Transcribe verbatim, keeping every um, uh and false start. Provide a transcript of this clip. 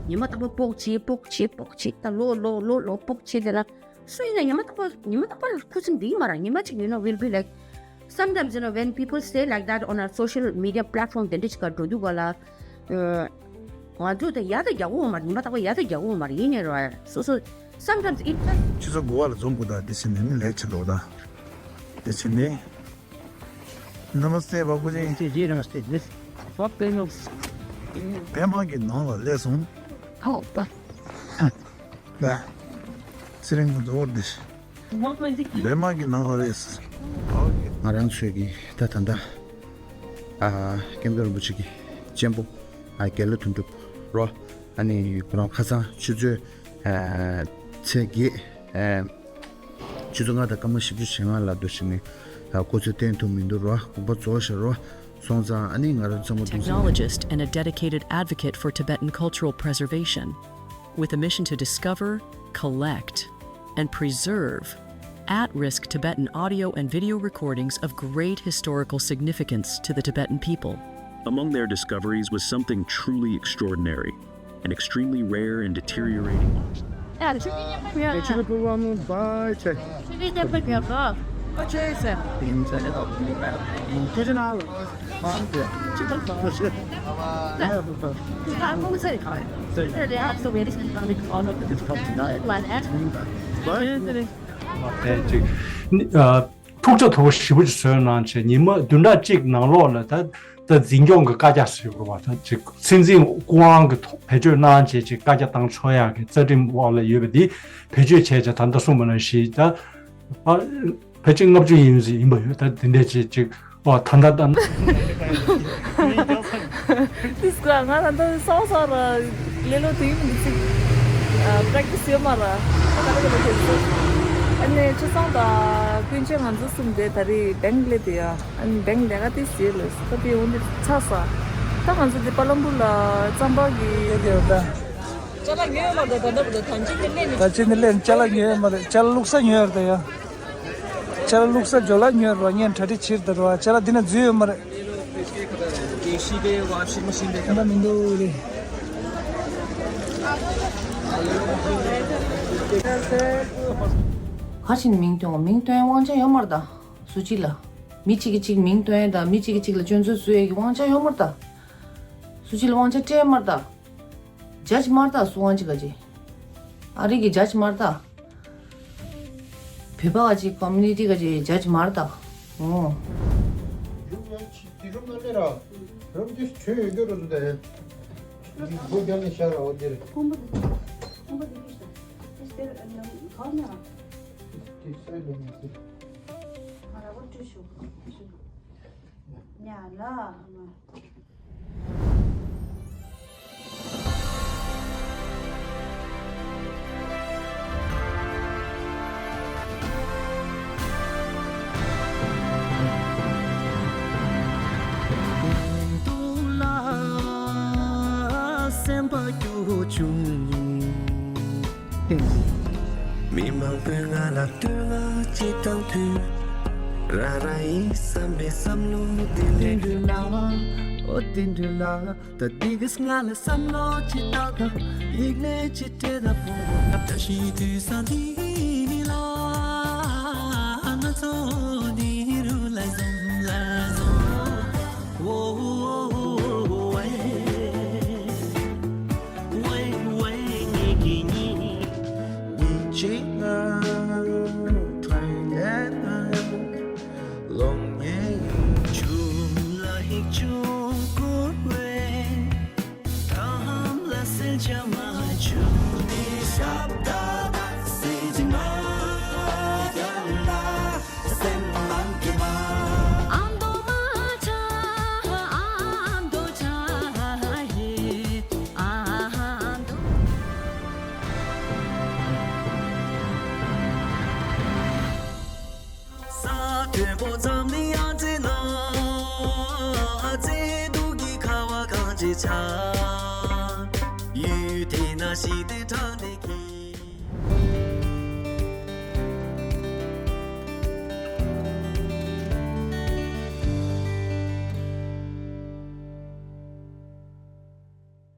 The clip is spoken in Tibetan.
ཉི་མ་རྟག་པར་སྤོག་བྱེད་སྤོག་བྱེད་སྤོག་བྱེད། ད་ལོ་ལོ་ལོ་ལོ་སྤོག་བྱེད་དེ་ལ། སུ་ཡིན་ན་ཉི་མ་རྟག་པར་ཉི་མ་རྟག་པར་ཁུ་སིམ་འདི་ཡིན་མ་ར། ཉི་མ་གཅིག་you know will be like, sometimes you know when people say like that on a social media platform དེ་འདྲ་ཅིག་ག་འགྲོ་དུས་ག་ལ། ང་ཚོ་དེ་ཡ་ད་རྒྱག་འོང་མ་རེད། ཉི་མ་རྟག་པར་ཡ་ད་རྒྱག་འོང་མ་རེད། ཡིན་ནའི་ར། so so sometimes it just ཆུ་ཚོད་དགུ་པ་ལ་འཛོམས་དགོས། ད་དེ་བྱས་ནས་ནི་ལེགས་ཆེ་ལོ་ད། དེ་བྱས་ནས། नमस्ते बाबू जी। जी जी नमस्ते जी। आप कहीं लोग पहमा के नाम ले सुन। ཧོ་པ། ད། ཚེ་རིང་མགོན་པོ་འདི། བདེ་མ་གི་ནང་ལ་རེད། ང་རང་ཚོས་ཀྱི་ད་ད་ལྟ་ཨ་སྐྱབས་མགོན་རིན་པོ་ཆེ་གི་གཅེན་པོ་ཨ་རྒྱལ་ལོ་དོན་གྲུབ་རོ། ཨ་ནི་ཁོ་རང་ཁ་སང་ཆུ་ཚོད་ཨ་ཚེས་བརྒྱད་ཨ་ཆུ་ཚོད་ལྔ་དང་སྐར་མ་བཞི་བཅུ་ཞེ་ལྔ་ལ་འདུག་ཞིག་ནས་ཨ་སྐུ་ཚེ་བརྟན་ཐུབ་མི་འདུག་རོ། དགོངས་པ་རྫོགས་ཤག་རོ། སོང་ཙང་ཨ་ནི་ང་རང་ཚང་མ་ཐུགས་སེམས། Technologist and a dedicated advocate for Tibetan cultural preservation, with a mission to discover, collect, and preserve at-risk Tibetan audio and video recordings of great historical significance to the Tibetan people. Among their discoveries was something truly extraordinary, an extremely rare and deteriorating ཅིག་ཨ། ཐུགས་ཆ་དོག་ཞེ་པོ་ཅིག་བཟོས་གནང་བྱས་ཉི་མ་བདུན་ཕྲག་གཅིག་ནང་ལོགས་ལ་ད་ད་འཛིན་སྐྱོང་གི་བཀའ་རྒྱ་ཟེར་དགོས་པ། ད་ཅིག་སྲིད་འཛིན་སྐུ་དབང་གི་ཐོག་བེད་སྤྱོད་གནང་བྱས་ཅིག་བཀའ་རྒྱ་བཏང་ཆོག་ཡག་གི་རྩ་ཁྲིམས་འོག་ལ་ཡོད་པ་འདི་བེད་སྤྱོད་བྱས་བྱས་ད་ལྟ་གསུངས་པ་ནང་བཞིན་ད་ཨ་ཕལ་ཆེར་ལྔ་བཅུ་ཡིན་ཡིན་པ་ཡོད། ད་འདི་འདྲས་ཅིག་ཅིག་ཨོ་ད་ད་ད། དེ་སྐོར་ང་ད་ལྟ་སོང་སོང་ར་ལེ་ལོ་དེ་མི་འདུག་ཅིག་ཨ་པྲེག་ཊི་སི་ཡོད་མ་ར། ད་ག་རེ་ག་རེ་བྱེད་སོང་། ཨ་ནི་ཆུ་སང་དང་ཀུན་ཆེ་ང་ཚོ་གསུམ་དེ་ད་རེས་བེང་ལེ་དེ་ཡ། ཨ་ནི་བེང་ལེ་ག་དེ་ཟེར་ལོས་ད་དེ་འོང་དེ་ཚ་ས། ད་ང་ཚོ་དེ་པ་ལམ་པུར་ལ་རྩམ་པ་གི་ཅ་ལག་ཉོས་མ་རེད། ད་ད་ད་ད་ཅི་ནི་ལེན་ཅ་ལག་ཉོས་མ་རེད། ཅ་ལག་བླུགས་ས་ཉོས་རེད་ད་ཡ། ཅ་ལག་བླུགས་ས་ཇོ་ལགས་ཉོས་རོགས། ངས་གྲ་སྒྲིག་བྱེད་དེ་རོགས། ཅ་ལག་འདི་ན་འཛུལ་ཡོད་མ་རེད། ད་མི་འདུག་རེད། ག་ཞིག་མིང་སྟོན། མིང་སྟོན་དབང་ཆ་ཡོད་མ་རེད་ད། སུ་གཅིག་ལ། མི་གཅིག་གིས་གཅིག་མིང་སྟོན་དང་མི་གཅིག་གིས་གཅིག་ལ་སྐྱོན་འཛུགས་བཟོ་ཡས་ཀྱི་དབང་ཆ་ཡོད་མ་རེད་ད། སུ་གཅིག་ལ་དབང་ཆ་སྤྲད་མ་རེད་ད། ཇཇ་མ་རེད་ད། སུ་དབང་ཆ་ག་ཅི། ཨ་རི་གི་ཇཇ་མ་རེད་ད། བོད་པ་ག་ཅིག་ཀོ་མུ་ནི་ཊི་ག་ཅིག་ཇཇ་མ་རེད་ད། ཨོ། རུམ་ཡང་ཆི་དེ་རུམ་ནང་མེད་ར། རུམ་དེ་ཆོས་ཡོད་རྒྱུ་རུ་འདུག་ད། སྒོ་རྒྱབ་ནས་བཞག་ར་འོ་དེ་རེད། ཁོང་པ་དེ་ཁོང་པ་དེ་ཁྱི་ཤ། དེ་ལྟར་གང་ན། དེ་སའི་ལོ་ནས་དེ། ང་ར་བོ་བཀྲུས་ཤོག་ཉ་ལ་མ། སེམས་པ་སྐྱོ་བྱུང་། མི་མང་པོས་ང་ལ་བསྟོད་བསྔགས་ཅིག་བཏང་དུས། རང་རང་ཡིན་བསམ་པའི་བསམ་བློ་དེ་ལས། དེ་འདྲ་ལ། ཨོ་དེ་འདྲ་ལ། ད་འདི་གིས་ང་ལ་བསམ་བློ་ཅིག་བཏང་དང་། ཡིག་ནས་ཅིག་སྤྲད་ད་པོ། ད་ཤི་དུས་ས་འདི་ལ། ང་ཚོ་འདི་རུ་ལ་འཛོམས་ལ་འཛོམས། ཝོ་ཝོ་ཝེ། ཝེ་ཝེ་ཉི་གི་ཉི། ཉིན་གཅིག་ང་ཁྲོས་ནས་ལོང་ངེ་ཆུ་ལ་ཧིག་ཆུ་བསྐོར་བས། ཐམ་ལ་སེལ་ཆ་མ་ཆུ་ནི་ཞབས་ད་སེ་ཇི་མ་ཡ་ལ། སེམས་མང་གི་མ། ཨ་མདོ་མ་ཆ། ཨ་མདོ་ཆ་ཧེ། ཨ་མདོ། ས་མཐོན་པོ་འཛམ་གླིང་ཡང་རྩེ་ན། རྩེ་གདུགས་ཀྱི་ཁ་བ་གངས་ཅན་ཆ། ཡུལ་དེ་ན་ཞི་བདེ་དྲང་བདེན་གྱི།